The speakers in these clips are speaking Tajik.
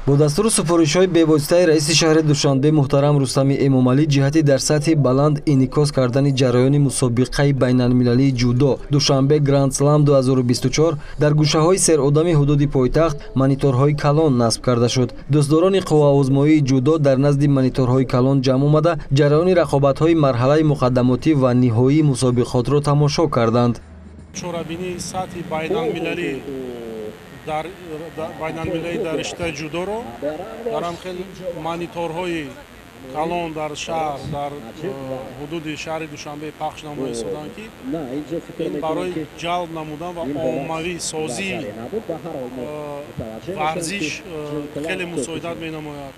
Бо дастуру супоришҳои бевоситаи раиси шаҳри Душанбе муҳтарам Рустами Эмомалӣ ҷиҳати дар сатҳи баланд инъикос кардани ҷараёни мусобиқаи байналмилалии ҷудо «Душанбе Гранд Слам 2024» дар гӯшаҳои серодами ҳудуди пойтахт мониторҳои калон насб карда шуд. Дӯстдорони қувваозмоии ҷудо дар назди мониторҳои калон ҷамъ омада, ҷараёни рақобатҳои марҳалаи муқаддамотӣ ва ниҳоии мусобиқотро тамошо карданд. Чорабинии сатҳи байналмилалӣ дар байналмилалӣ дар риштаи ҷудоро дар ҳам хел мониторҳои калон дар шаҳр, дар ҳудуди шаҳри Душанбе пахш намуда истоданд, ки ин барои ҷалб намудан ва оммавӣ созии варзиш хеле мусоидат менамояд.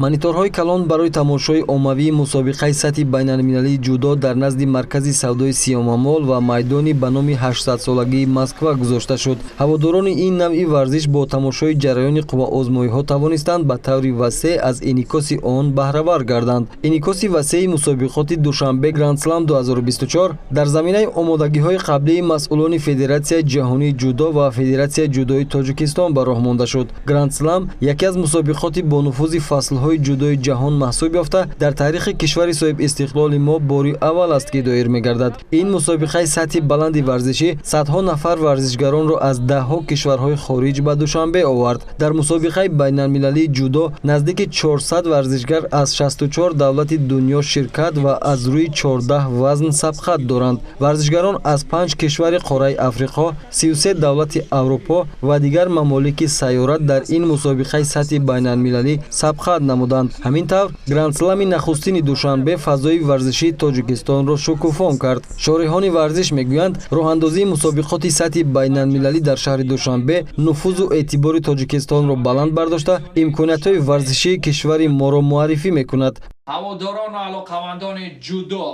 Мониторҳои калон барои тамошои оммавии мусобиқаи сатҳи байналмилалии ҷудо дар назди маркази савдои Сиёмамол ва майдони ба номи 800-солагии Москва гузошта шуд. Ҳаводорони ин навъи варзиш бо тамошои ҷараёни қувваозмоиҳо тавонистанд ба таври васеъ аз инъикоси он баҳравар гарданд. Инъикоси васеи мусобиқоти «Душанбе Грандслам 2024» дар заминаи омодагиҳои қаблии масъулони Федератсияи ҷаҳонии ҷудо ва Федератсияи ҷудои Тоҷикистон ба роҳ монда шуд. Грандслам яке аз мусобиқоти бонуфузи фаслҳои ҷудои ҷаҳон маҳсуб ёфта, дар таърихи кишвари соҳибистиқлоли мо бори аввал аст, ки доир мегардад. Ин мусобиқаи сатҳи баланди варзишӣ садҳо нафар варзишгаронро аз даҳҳо кишварҳои хориҷ ба Душанбе овард. Дар мусобиқаи байналмилалии ҷудо наздики 400 варзишгар аз 64 давлати дунё ширкат ва аз рӯи 14 вазн сабқат доранд. Варзишгарон аз панҷ кишвари қораи Африқо, 33 давлати Аврупо ва дигар мамолики сайёра дар ин мусобиқаи сатҳи байналмилалӣ сабқат намуданд. Ҳамин тавр, Грандслами нахустини Душанбе фазои варзишии Тоҷикистонро шукуфон кард. Шореҳони варзиш мегӯянд, роҳандозии мусобиқоти сатҳи байналмилалӣ дар шаҳри Душанбе нуфузу эътибори Тоҷикистонро баланд бардошта, имкониятҳои варзишии кишвари моро муаррифӣ мекунад. Ҳаводорону алоқамандони ҷудо,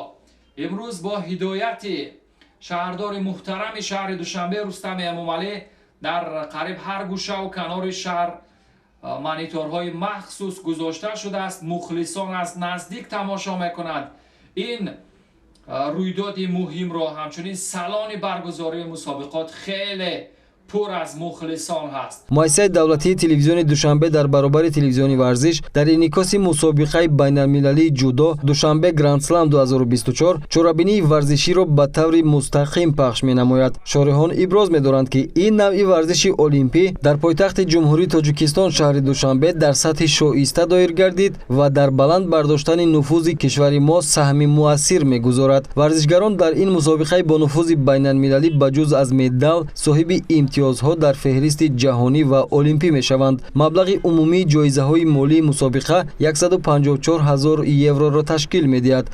имрӯз бо ҳидояти шаҳрдори муҳтарами шаҳри Душанбе Рустами Эмомалӣ дар қариб ҳар гӯшаву канори шаҳр мониторҳои махсус гузошта шудааст. Мухлисон аз наздик тамошо мекунанд ин рӯйдоди муҳимро. Ҳамчунин салони баргузории мусобиқот хеле пур аз мухлисон ҳаст. Муассисаи давлатии телевизиони Душанбе дар баробари телевизиони варзиш дар инъикоси мусобиқаи байналмилалии ҷудо «Душанбе Грандслам 2024» чорабинии варзиширо ба таври мустақим пахш менамояд. Шореҳон иброз медоранд, ки ин навъи варзиши олимпӣ дар пойтахти Ҷумҳурии Тоҷикистон, шаҳри Душанбе, дар сатҳи шоиста доир гардид ва дар баланд бардоштани нуфузи кишвари мо саҳми муассир мегузорад. Варзишгарон дар ин мусобиқаи бонуфузи байналмилалӣ ба ҷуз аз медал соҳиби имтиёзҳо дар феҳристи ҷаҳонӣ ва олимпӣ мешаванд. Маблағи умумии ҷоизаҳои молии мусобиқа 154 000 евроро ташкил медиҳад.